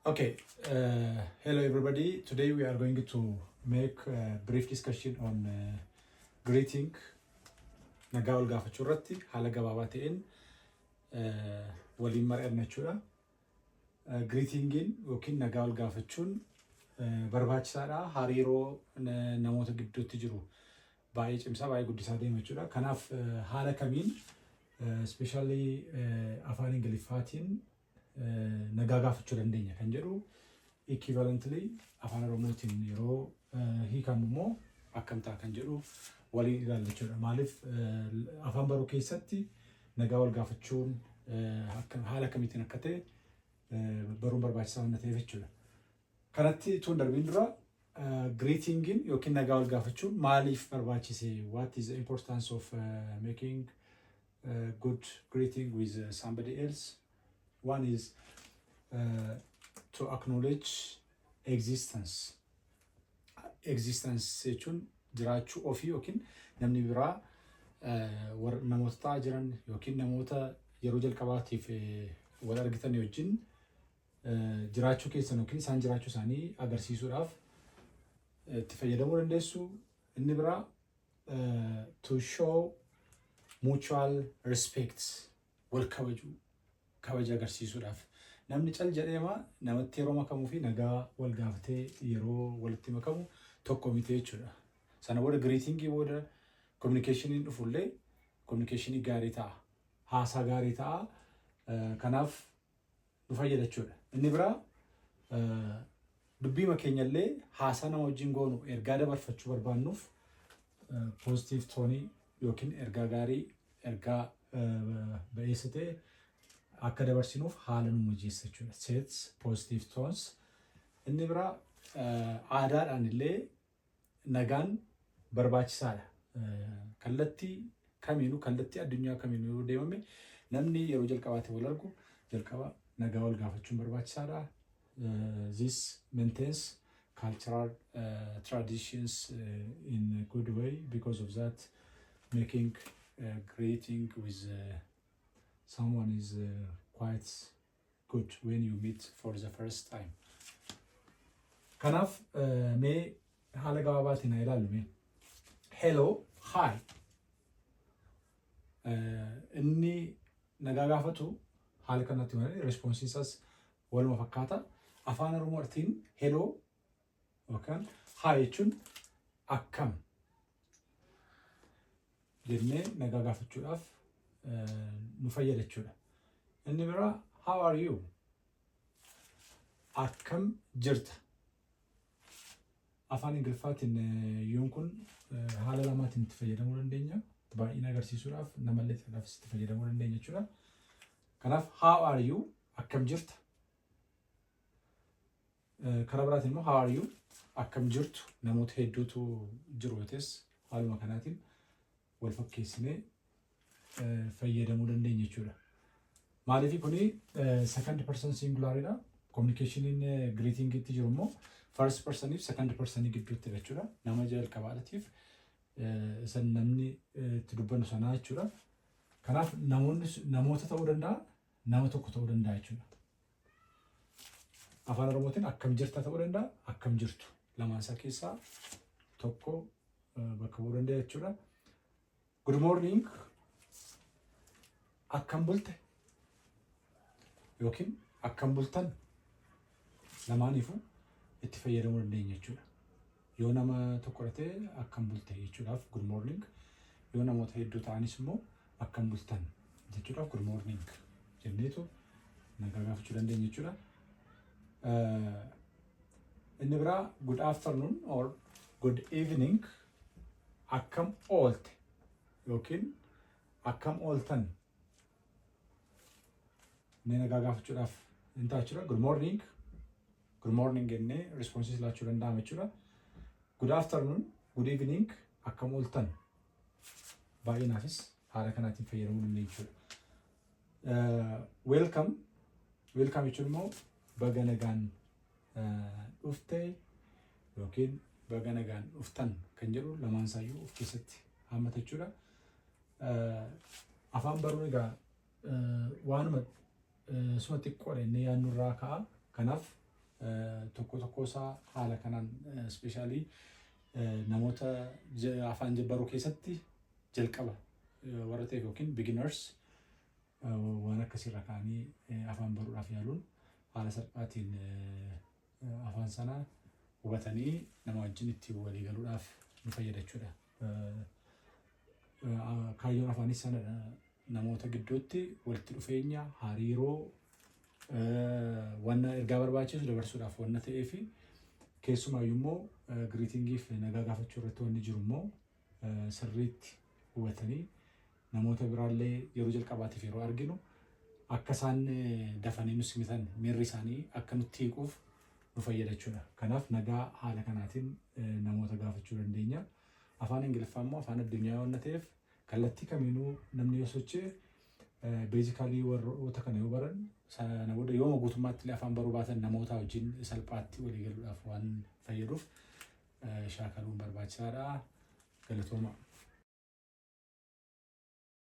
Okay, hello everybody. Today we are going to make a brief discussion on greeting, nagaa wal gaafachuu irratti haala gabaabaa ta'een waliin mari'anna jechuudha. Greetingiin yookiin nagaa wal gaafachuun barbaachisaadha. Hariiroo namoota gidduutti jiru baay'ee cimsaa, baay'ee guddisaa deema jechuudha. Kanaaf haala kamiin, especially afaan Ingiliffaatiin nagaa gaafachuu dandeenya kan jedhu, equivalently afaan Oromootiin yeroo hiikamu immoo akkam ta'a kan jedhu waliin ilaalla jechuudha. Maaliif, afaan baruu keessatti nagaa wal gaafachuun haala kamiitiin akka ta'e baruun barbaachisaa waan ta'eef jechuudha. Kanatti utuu hin darbiin dura, greetingiin yookiin nagaa wal gaafachuun maaliif barbaachise? What is the importance of making good greeting with somebody else? One is to acknowledge existence. Existence jechuun jiraachuu ofii yookiin namni biraa namoota ta'aa jiran yookiin namoota yeroo jalqabaatiif wal argitan wajjin jiraachuu keessan yookiin isaan jiraachuu isaanii agarsiisuudhaaf itti fayyadamuu dandeessu. Inni biraa to show mutual respect, wal kabajuu, kabaja agarsiisuudhaaf. Namni cal jedheema namatti yeroo makamuu fi nagaa wal gaafatee yeroo walitti makamu tokko miti jechuudha. Sana booda, greetingii booda, communicationiin dhufullee communicationii gaarii ta'a. Haasaa gaarii ta'a. Kanaaf nu fayyada jechuudha. Inni biraa dubbiima keenyallee haasaa nama wajjin goonu ergaa dabarfachuu barbaannuuf positive toneii yookiin ergaa gaarii, ergaa ba'eessa ta'e akka dabarsinuuf haala nu mijeessa jechuudha. Sets positive tones. Inni biraa aadaadhaan illee nagaan barbaachisaadha. Kallattii kamiinuu, kallattii addunyaa kamiinuu yoo deemame, namni yeroo jalqabaatti wal argu jalqaba nagaa wal gaafachuun barbaachisaadha. This maintains cultural traditions in a good way. Because of that, making greeting with someone is quite good when you meet for the first time. Kanaaf mee haala gabaabaatiin haa ilaallu mee. Hello, hi. Inni nagaa gaafatu haala kanatti malee responseiin isaas waluma fakkaata. Afaan Oromootiin hello yookaan hi jechuun akkam jennee nagaa gaafachuudhaaf nu fayyada jechuudha. Inni biraa how are you? Akkam jirta? Afaan Ingiliffaatiin yoon kun haala lamaatiin itti fayyadamuu dandeenya. Baay'ina agarsiisuudhaaf, namallee ta'uudhaafis itti fayyadamuu dandeenya jechuudha. Kanaaf how are you, akkam jirta? Karaa biraatiin immoo how are you, akkam jirtu, namoota hedduutu jiru yoo ta'es haaluma kanaatiin wal fakkeessinee fayyadamuu dandeenya jechuudha. Maaliif, kuni second person singularidha. Communicationiin greetingitti jiru immoo first personii fi second personii gidduutti jechuudha. Nama jalqabaatiif isa namni itti dubbannu sanaa jechuudha. Kanaaf namoonni namoota ta'uu danda'a, nama tokko ta'uu danda'a jechuudha. Afaan Oromootiin akkam jirta ta'uu danda'a, akkam jirtu. Lamaan isaa keessaa tokko bakka bu'uu danda'a jechuudha. Good morning, akkam bulte yookiin akkam bultan, lamaaniifuu itti fayyadamuu dandeenya jechuudha. Yoo nama tokko ta'e akkam bulte jechuudhaaf good morning, yoo namoota hedduu ta'anis immoo akkam bultan jechuudhaaf good morning jenneetu nagaa gaafachuu dandeenya jechuudha. Inni biraa good afternoon or good evening, akkam oolte yookiin akkam ooltan inni nagaa gaafachuudhaaf hin ta'a jechuudha. Good morning, good morning jennee responseis laachuu danda'ama jechuudha. Good afternoon, good evening, akkam ooltan, baay'inaafis haala kanaatiin fayyadamuu dandeenya jechuudha. Welcome, welcome jechuun immoo baga nagaan dhufte yookiin baga nagaan dhuftan kan jedhu lamaan isaayyuu of keessatti hammata jechuudha. Afaan baruun egaa waanuma suma xiqqoodha inni yaadnurraa ka'a. Kanaaf Tokko tokko isaa haala kanaan, especially namoota afaan baruu keessatti jalqaba warra ta'eef yookiin beginners, waan akkasiirra ka'anii afaan baruudhaaf yaaluun haala salphaatiin afaan sana hubatanii nama wajjin itti walii galuudhaaf nu fayyada jechuudha. Kaayyoon afaanis sanadha. Namoota gidduutti walitti dhufeenya, hariiroo, wanna ergaa barbaachisu dabarsuudhaaf wanna ta'eef, keessumaayyuu immoo greetingiif nagaa gaafachuu irratti wanni jiru immoo sirriitti hubatanii namoota biraallee yeroo jalqabaatiif yeroo arginu akka isaan dafanii nu simatan, miirri isaanii akka nutti hiikuuf nu fayyada jechuudha. Kanaaf nagaa haala kanaatiin namoota gaafachuu dandeenya. Afaan Ingiliffaa immoo afaan addunyaa waan ta'eef, kallattii kamiinuu namni yoo socho'e, basically warroota kana yoo baran, sana booda yooma guutummaatti illee afaan baruu baatan, namoota wajjin salphaatti walii galuudhaaf waan fayyaduuf shaakaluun barbaachisaadha. Galatooma.